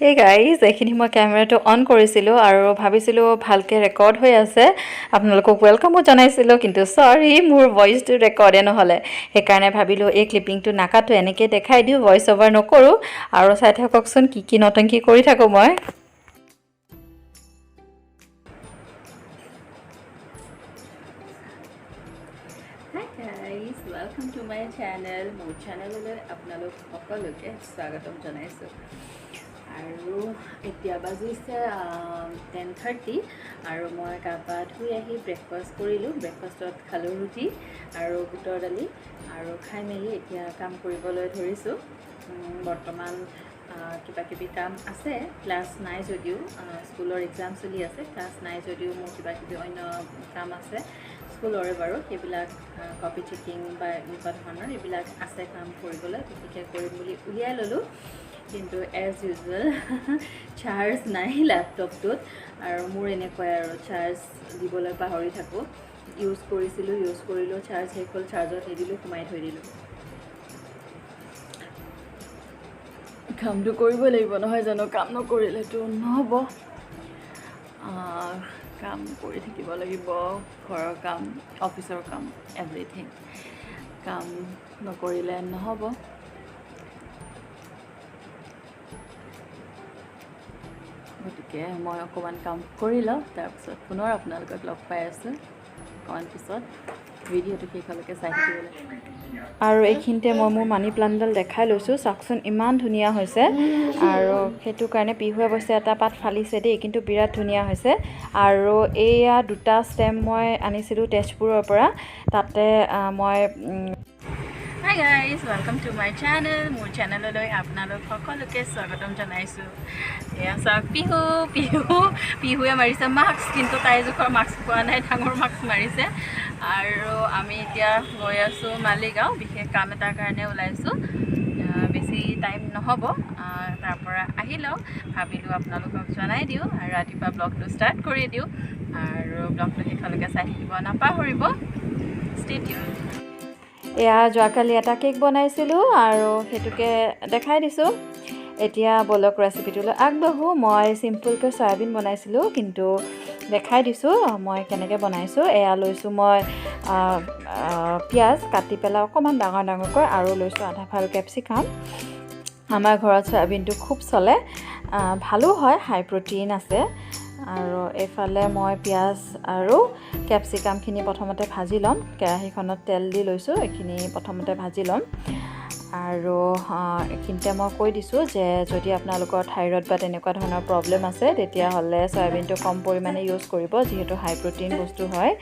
এই গাইজ, এইখিনি মই কেমেৰাটো অন কৰিছিলোঁ আৰু ভাবিছিলোঁ ভালকৈ ৰেকৰ্ড হৈ আছে, আপোনালোকক ৱেলকামো জনাইছিলোঁ, কিন্তু চৰি, মোৰ ভইচটো ৰেকৰ্ডে নহ'লে। সেইকাৰণে ভাবিলোঁ এই ক্লিপিংটো নাকাটো, এনেকৈ দেখাই দিওঁ, ভইচ অভাৰ নকৰোঁ। আৰু চাই থাককচোন কি কি নটংকি কৰি থাকোঁ মই। Hi guys, welcome to my channel. মোৰ চেনেললৈ আপোনালোক সকলোকে স্বাগতম জনাইছোঁ। আৰু এতিয়া বাজিছে 10:30 আৰু মই গা পা ধুই আহি ব্ৰেকফাষ্ট কৰিলোঁ। ব্ৰেকফাষ্টত খালোঁ ৰুটি আৰু বুটৰ দালি আৰু খাই মেলি এতিয়া কাম কৰিবলৈ ধৰিছোঁ। বৰ্তমান কিবা কিবি কাম আছে, ক্লাছ নাই যদিও, স্কুলৰ এক্সাম চলি আছে, ক্লাছ নাই যদিও মোৰ কিবা কিবি অন্য কাম আছে স্কুলৰে বাৰু, সেইবিলাক কপি চেকিং বা এনেকুৱা ধৰণৰ এইবিলাক আছে কাম কৰিবলৈ, গতিকে কৰিম বুলি উলিয়াই ল'লোঁ। কিন্তু এজ ইউজুৱেল চাৰ্জ নাই লেপটপটোত আৰু মোৰ এনেকুৱাই আৰু চাৰ্জ দিবলৈ পাহৰি থাকোঁ। ইউজ কৰিছিলোঁ, ইউজ কৰিলোঁ, চাৰ্জ শেষ হ'ল, চাৰ্জত নিদিলোঁ, সোমাই থৈ দিলোঁ। কামটো কৰিবই লাগিব নহয় জানো, কাম নকৰিলেতো নহ'ব। কাম কৰি থাকিব লাগিব, ঘৰৰ কাম, অফিচৰ কাম, এভৰিথিং। কাম নকৰিলে নহ'ব। গতিকে মই অকণমান কাম কৰি লওঁ, তাৰপিছত পুনৰ আপোনালোকক লগ পাই আছোঁ অকণমান পিছত। ভিডিঅ'টো শেষলৈকে চাই থাকিবলৈ। আৰু এইখিনিতে মই মোৰ মানি প্লাণ্টডাল দেখাই লৈছোঁ, চাওকচোন ইমান ধুনীয়া হৈছে। আৰু সেইটো কাৰণে পিহুৱে অৱশ্যে এটা পাত ফালিছে দেই, কিন্তু বিৰাট ধুনীয়া হৈছে। আৰু এয়া দুটা ষ্টেম মই আনিছিলোঁ তেজপুৰৰ পৰা, তাতে মই hi guys, welcome to my channel. মোৰ চেনেললৈ আপোনালোক সকলোকে স্বাগতম জনাইছোঁ। এয়া চাওক পিহু, পিহু পিহুৱে মাৰিছে মাস্ক, কিন্তু তাইৰ জোখৰ মাস্ক পোৱা নাই, ডাঙৰ মাস্ক মাৰিছে। আৰু আমি এতিয়া গৈ আছোঁ মালিগাঁও, বিশেষ কাম এটাৰ কাৰণে ওলাইছোঁ। বেছি টাইম নহ'ব, তাৰ পৰা আহি লওঁ। ভাবিলোঁ আপোনালোকক জনাই দিওঁ আৰু ৰাতিপুৱা ব্লগটো ষ্টাৰ্ট কৰি দিওঁ। আৰু ব্লগটো শেষলৈকে চাই থাকিব নাপাহৰিব। Stay tune. এয়া যোৱাকালি এটা কেক বনাইছিলোঁ আৰু সেইটোকে দেখাই দিছোঁ। এতিয়া বলক ৰেচিপিটোলৈ আগবাঢ়োঁ। মই চিম্পুলকৈ চয়াবিন বনাইছিলোঁ, কিন্তু দেখাই দিছোঁ মই কেনেকৈ বনাইছোঁ। এয়া লৈছোঁ মই পিঁয়াজ কাটি পেলাই অকণমান ডাঙৰ ডাঙৰকৈ, আৰু লৈছোঁ আধা ফাল কেপচিকাম। আমাৰ ঘৰত চয়াবিনটো খুব চলে, ভালো হয়, হাই প্ৰ'টিন আছে। আৰু এইফালে মই পিঁয়াজ আৰু কেপচিকামখিনি প্ৰথমতে ভাজি ল'ম। কেৰাহীখনত তেল দি লৈছোঁ, এইখিনি প্ৰথমতে ভাজি ল'ম। আৰু এইখিনিতে মই কৈ দিছোঁ যে যদি আপোনালোকৰ থাইৰইড বা তেনেকুৱা ধৰণৰ প্ৰব্লেম আছে, তেতিয়াহ'লে চয়াবিনটো কম পৰিমাণে ইউজ কৰিব, যিহেতু হাই প্ৰ'টিন বস্তু হয়,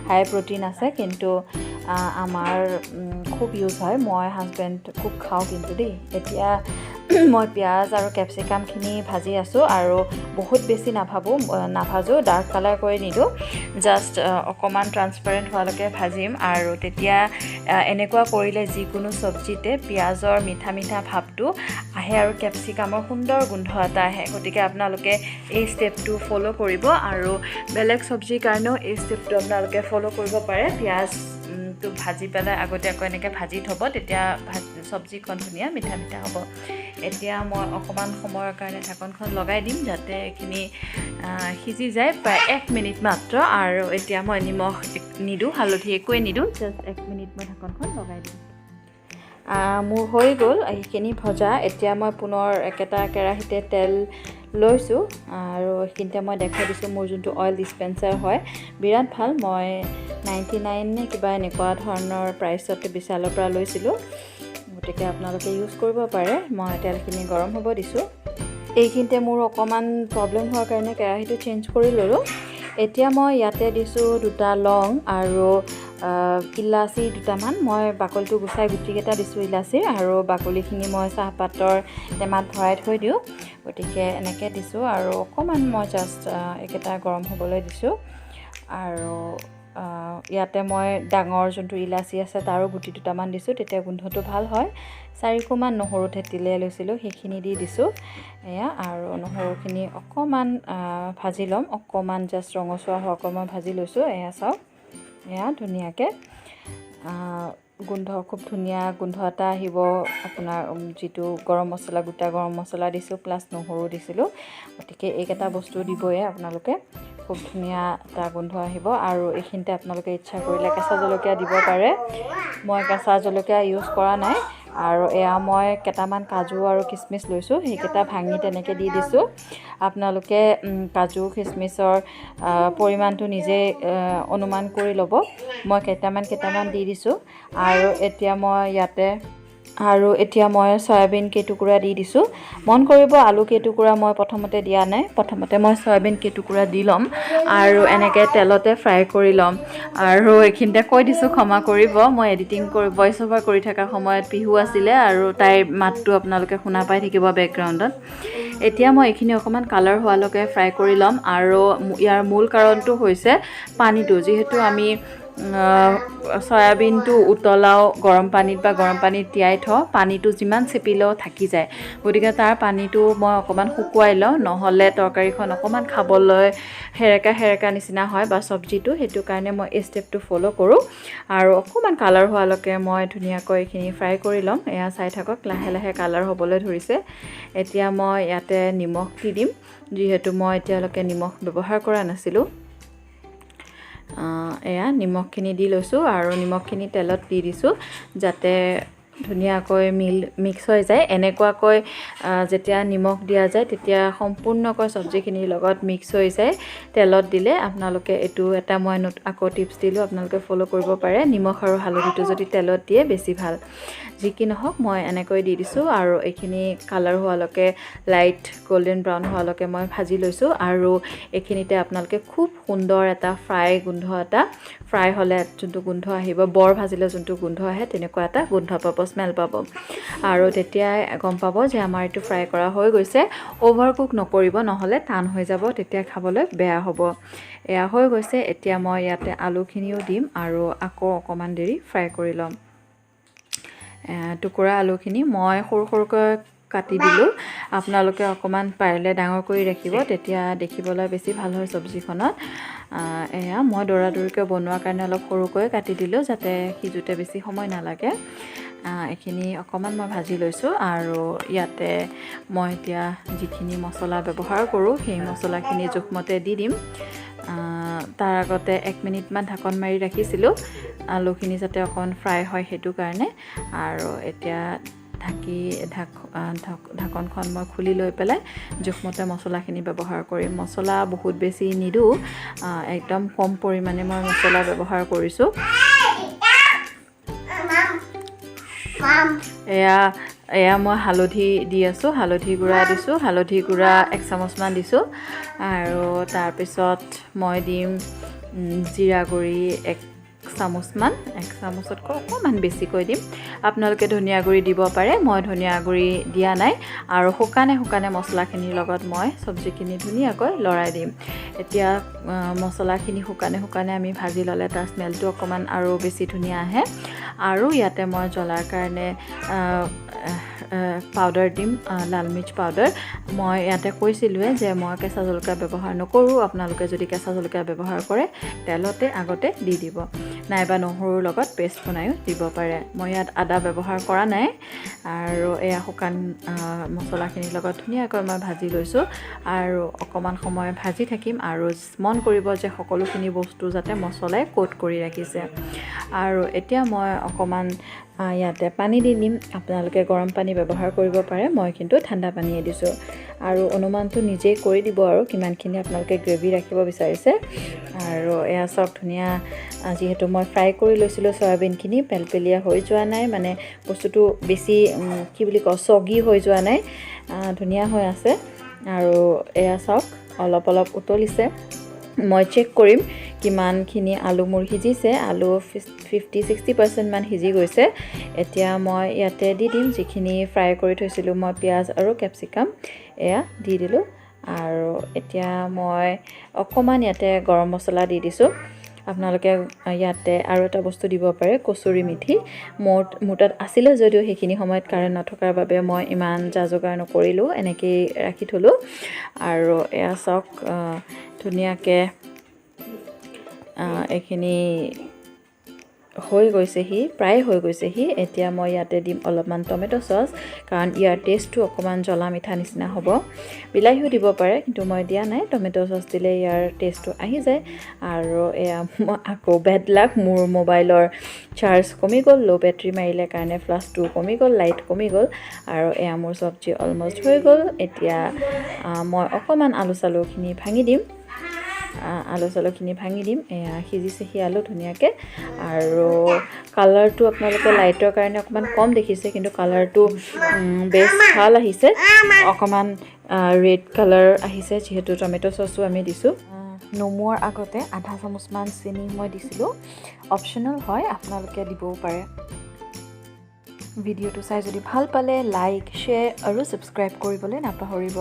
হাই প্ৰ'টিন আছে, কিন্তু আমাৰ খুব ইউজ হয়। মই হাজবেণ্ড খুব খাওঁ কিন্তু দেই। এতিয়া মই পিঁয়াজ আৰু কেপচিকামখিনি ভাজি আছোঁ আৰু বহুত বেছি নাভাজোঁ, ডাৰ্ক কালাৰ কৰি নিদিওঁ, জাষ্ট অকণমান ট্ৰান্সপাৰেণ্ট হোৱালৈকে ভাজিম। আৰু তেতিয়া এনেকুৱা কৰিলে যিকোনো চব্জিতে পিঁয়াজৰ মিঠা মিঠা ভাৱটো আহে আৰু কেপচিকামৰ সুন্দৰ গোন্ধ এটা আহে। গতিকে আপোনালোকে এই ষ্টেপটো ফ'ল' কৰিব আৰু বেলেগ চব্জিৰ কাৰণেও এই ষ্টেপটো আপোনালোকে ফ'ল' কৰিব পাৰে। পিঁয়াজটো ভাজি পেলাই আগতীয়াকৈ এনেকৈ ভাজি থ'ব, তেতিয়া চব্জিখন ধুনীয়া মিঠা মিঠা হ'ব। এতিয়া মই অকণমান সময়ৰ কাৰণে ঢাকনখন লগাই দিম যাতে এইখিনি সিজি যায়, প্ৰায় 1 মিনিট মাত্ৰ। আৰু এতিয়া মই নিমখ নিদিওঁ, হালধি একোৱেই নিদিওঁ, জাষ্ট 1 মিনিট মই ঢাকনখন লগাই দিম। মোৰ হৈ গ'ল এইখিনি ভজা। এতিয়া মই পুনৰ একেটা কেৰাহীতে তেল লৈছোঁ আৰু এইখিনিতে মই দেখাই দিছোঁ মোৰ যোনটো অইল ডিছপেঞ্চাৰ হয়, বিৰাট ভাল। মই 99 নে কিবা এনেকুৱা ধৰণৰ প্ৰাইচতে বিশালৰ পৰা লৈছিলোঁ, গতিকে আপোনালোকে ইউজ কৰিব পাৰে। মই তেলখিনি গৰম হ'ব দিছোঁ। এইখিনিতে মোৰ অকণমান প্ৰব্লেম হোৱাৰ কাৰণে কেৰাহীটো চেঞ্জ কৰি ল'লোঁ। এতিয়া মই ইয়াতে দিছোঁ দুটা লং আৰু ইলাচি দুটামান। মই বাকলিটো গুচাই গুটিকেইটা দিছোঁ ইলাচিৰ, আৰু বাকলিখিনি মই চাহপাতৰ টেমাত ভৰাই থৈ দিওঁ, গতিকে এনেকৈ দিছোঁ। আৰু অকণমান মই জাষ্ট এইকেইটা গৰম হ'বলৈ দিছোঁ। আৰু ইয়াতে মই ডাঙৰ যোনটো ইলাচি আছে তাৰো গুটি দুটামান দিছোঁ, তেতিয়া গোন্ধটো ভাল হয়। 4 কোমান নহৰু থেতেলিয়াই লৈছিলোঁ, সেইখিনি দি দিছোঁ এয়া। আৰু নহৰুখিনি অকণমান ভাজি ল'ম, অকণমান জাষ্ট ৰঙচুৱা হোৱাকৈ মই ভাজি লৈছোঁ। এয়া চাওক, এয়া ধুনীয়াকৈ গোন্ধ, খুব ধুনীয়া গোন্ধ এটা আহিব। আপোনাৰ যিটো গৰম মছলা, গোটা গৰম মছলা দিছোঁ, প্লাছ নহৰু দিছিলোঁ, গতিকে এইকেইটা বস্তু দিবয়ে আপোনালোকে, খুব ধুনীয়া এটা গোন্ধ আহিব। আৰু এইখিনিতে আপোনালোকে ইচ্ছা কৰিলে কেঁচা জলকীয়া দিব পাৰে, মই কেঁচা জলকীয়া ইউজ কৰা নাই। আৰু এয়া মই কেইটামান কাজু আৰু খিচমিচ লৈছোঁ, সেইকেইটা ভাঙি তেনেকৈ দি দিছোঁ। আপোনালোকে কাজু খিচমিচৰ পৰিমাণটো নিজেই অনুমান কৰি ল'ব। মই কেইটামান কেইটামান দি দিছোঁ। আৰু এতিয়া মই চয়াবিন কেইটুকুৰা দি দিছোঁ। মন কৰিব, আলু কেইটুকুৰা মই প্ৰথমতে দিয়া নাই, প্ৰথমতে মই চয়াবিন কেইটুকুৰা দি ল'ম আৰু এনেকৈ তেলতে ফ্ৰাই কৰি ল'ম। আৰু এইখিনিতে কৈ দিছোঁ, ক্ষমা কৰিব, মই এডিটিং কৰি ভইচ অভাৰ কৰি থকা সময়ত পিহু আছিলে আৰু তাইৰ মাতটো আপোনালোকে শুনা পাই থাকিব বেকগ্ৰাউণ্ডত। এতিয়া মই এইখিনি অকণমান কালাৰ হোৱালৈকে ফ্ৰাই কৰি ল'ম। আৰু ইয়াৰ মূল কাৰণটো হৈছে পানীটো, যিহেতু আমি চয়াবিনটো উতলাওঁ গৰম পানীত বা গৰম পানীত তিয়াই থওঁ, পানীটো যিমান চেপিলেও থাকি যায়, গতিকে তাৰ পানীটো মই অকণমান শুকুৱাই লওঁ, নহ'লে তৰকাৰীখন অকণমান খাবলৈ সেৰেকা সেৰেকা নিচিনা হয় বা চব্জিটো, সেইটো কাৰণে মই এই ষ্টেপটো ফ'ল' কৰোঁ। আৰু অকণমান কালাৰ হোৱালৈকে মই ধুনীয়াকৈ এইখিনি ফ্ৰাই কৰি ল'ম। এয়া চাই থাকক, লাহে লাহে কালাৰ হ'বলৈ ধৰিছে। এতিয়া মই ইয়াতে নিমখ দি দিম, যিহেতু মই এতিয়ালৈকে নিমখ ব্যৱহাৰ কৰা নাছিলোঁ। এয়া নিমখখিনি দি লৈছোঁ আৰু নিমখখিনি তেলত দি দিছোঁ যাতে ধুনীয়াকৈ মিক্স হৈ যায়। এনেকুৱাকৈ যেতিয়া নিমখ দিয়া যায়, তেতিয়া সম্পূৰ্ণকৈ চব্জিখিনিৰ লগত মিক্স হৈ যায় তেলত দিলে। আপোনালোকে এইটো এটা মই আকৌ টিপছ দিলোঁ, আপোনালোকে ফ'ল' কৰিব পাৰে। নিমখ আৰু হালধিটো যদি তেলত দিয়ে বেছি ভাল। যি কি নহওক, মই এনেকৈ দি দিছোঁ আৰু এইখিনি কালাৰ হোৱালৈকে, লাইট গল্ডেন ব্ৰাউন হোৱালৈকে মই ভাজি লৈছোঁ। আৰু এইখিনিতে আপোনালোকে খুব সুন্দৰ এটা ফ্ৰাই গোন্ধ এটা, ফ্ৰাই হ'লে যোনটো গোন্ধ আহিব, বৰ ভাজিলে যোনটো গোন্ধ আহে, তেনেকুৱা এটা গোন্ধ পাব, স্মেল পাব। আৰু তেতিয়াই গম পাব যে আমাৰ এইটো ফ্ৰাই কৰা হৈ গৈছে। অ'ভাৰ কুক নকৰিব, নহ'লে টান হৈ যাব, তেতিয়া খাবলৈ বেয়া হ'ব। এয়া হৈ গৈছে। এতিয়া মই ইয়াতে আলুখিনিও দিম আৰু আকৌ অকণমান দেৰি ফ্ৰাই কৰি ল'ম। টুকুৰা আলুখিনি মই সৰু সৰুকৈ কাটি দিলোঁ, আপোনালোকে অকণমান পাৰিলে ডাঙৰ কৰি ৰাখিব, তেতিয়া দেখিবলৈ বেছি ভাল হয় চব্জিখনত। এয়া মই দৌৰা দৌৰিকৈ বনোৱাৰ কাৰণে অলপ সৰুকৈ কাটি দিলোঁ, যাতে সিজোতে বেছি সময় নালাগে। এইখিনি অকণমান মই ভাজি লৈছোঁ আৰু ইয়াতে মই এতিয়া যিখিনি মছলা ব্যৱহাৰ কৰোঁ, সেই মছলাখিনি জোখমতে দি দিম। তাৰ আগতে 1 মিনিটমান ঢাকন মাৰি ৰাখিছিলোঁ, আলুখিনি যাতে অকণমান ফ্ৰাই হয় সেইটো কাৰণে। আৰু এতিয়া ঢাকি ঢাক ঢাকনখন মই খুলি লৈ পেলাই জোখমতে মছলাখিনি ব্যৱহাৰ কৰিম। মছলা বহুত বেছি নিদিওঁ, একদম কম পৰিমাণে মই মছলা ব্যৱহাৰ কৰিছোঁ। এয়া মই হালধি দি আছোঁ, হালধি গুড়া দিছোঁ, হালধি গুড়া 1 চামুচমান দিছোঁ। আৰু তাৰপিছত মই দিম জিৰা গুড়ি 1 চামুচমান, 1 চামুচতকৈ অকণমান বেছিকৈ দিম। আপোনালোকে ধনিয়া গুড়ি দিব পাৰে, মই ধনিয়া গুড়ি দিয়া নাই। আৰু শুকানে শুকানে মছলাখিনিৰ লগত মই চব্জিখিনি ধুনীয়াকৈ লৰাই দিম। এতিয়া মছলাখিনি শুকানে শুকানে আমি ভাজি ল'লে তাৰ স্মেলটো অকণমান আৰু বেছি ধুনীয়া আহে। আৰু ইয়াতে মই জ্বলাৰ কাৰণে পাউডাৰ দিম, লাল মিৰ্চ পাউডাৰ। মই ইয়াতে কৈছিলোঁৱে যে মই কেঁচা জলকীয়া ব্যৱহাৰ নকৰোঁ। আপোনালোকে যদি কেঁচা জলকীয়া ব্যৱহাৰ কৰে, তেলতে আগতে দি দিব, নাইবা নহৰুৰ লগত পেষ্ট বনায়ো দিব পাৰে। মই ইয়াত আদা ব্যৱহাৰ কৰা নাই। আৰু এয়া শুকান মছলাখিনিৰ লগত ধুনীয়াকৈ মই ভাজি লৈছোঁ আৰু অকণমান সময় ভাজি থাকিম। আৰু মন কৰিব যে সকলোখিনি বস্তু যাতে মছলাই কোট কৰি ৰাখিছে। আৰু এতিয়া মই অকণমান ইয়াতে পানী দি দিম। আপোনালোকে গৰম পানী ব্যৱহাৰ কৰিব পাৰে, মই কিন্তু ঠাণ্ডা পানীয়ে দিছোঁ। আৰু অনুমানটো নিজেই কৰি দিব আৰু কিমানখিনি আপোনালোকে গ্ৰেভি ৰাখিব বিচাৰিছে। আৰু এয়া চাওক, ধুনীয়া, যিহেতু মই ফ্ৰাই কৰি লৈছিলোঁ চয়াবিনখিনি, পেলপেলীয়া হৈ যোৱা নাই, মানে বস্তুটো বেছি কি বুলি কওঁ, চগী হৈ যোৱা নাই, ধুনীয়া হৈ আছে। আৰু এয়া চাওক, অলপ অলপ উতলিছে। মই চেক কৰিম কিমানখিনি আলু মোৰ সিজিছে। আলু 50-60%মান সিজি গৈছে। এতিয়া মই ইয়াতে দি দিম যিখিনি ফ্ৰাই কৰি থৈছিলোঁ মই, পিঁয়াজ আৰু কেপচিকাম, এয়া দি দিলোঁ। আৰু এতিয়া মই অকণমান ইয়াতে গৰম মছলা দি দিছোঁ। আপোনালোকে ইয়াতে আৰু এটা বস্তু দিব পাৰে, কচুৰি মেথি। মোৰ তাত আছিলে যদিও সেইখিনি সময়ত কাৰেণ্ট নথকাৰ বাবে মই ইমান যা যোগাৰ নকৰিলোঁ, এনেকৈয়ে ৰাখি থ'লোঁ। আৰু এয়া চাওক, ধুনীয়াকৈ এইখিনি হৈ গৈছেহি, প্ৰায় হৈ গৈছেহি। এতিয়া মই ইয়াতে দিম অলপমান টমেট' চচ, কাৰণ ইয়াৰ টেষ্টটো অকণমান জ্বলা মিঠা নিচিনা হ'ব। বিলাহীও দিব পাৰে, কিন্তু মই দিয়া নাই। টমেট' চচ দিলে ইয়াৰ টেষ্টটো আহি যায়। আৰু এয়া মই আকৌ বেড লাক, মোৰ মোবাইলৰ চাৰ্জ কমি গ'ল, ল' বেটেৰী মাৰিলে কাৰণে ফ্লাছটো কমি গ'ল, লাইট কমি গ'ল। আৰু এয়া মোৰ চব্জি অলমষ্ট হৈ গ'ল। এতিয়া মই অকণমান আলু চালুখিনি ভাঙি দিম, আলু চালুখিনি ভাঙি দিম। এয়া সিজিছেহি আলু ধুনীয়াকৈ। আৰু কালাৰটো আপোনালোকে লাইটৰ কাৰণে অকণমান কম দেখিছে, কিন্তু কালাৰটো বেছ ভাল আহিছে, অকণমান ৰেড কালাৰ আহিছে, যিহেতু টমেট' চচো আমি দিছোঁ। নমোৱাৰ আগতে আধা চামুচমান চেনি মই দিছিলোঁ, অপশ্যনেল হয়, আপোনালোকে দিবও পাৰে। ভিডিঅ'টো চাই যদি ভাল পালে লাইক, শ্বেয়াৰ আৰু ছাবস্ক্ৰাইব কৰিবলৈ নাপাহৰিব।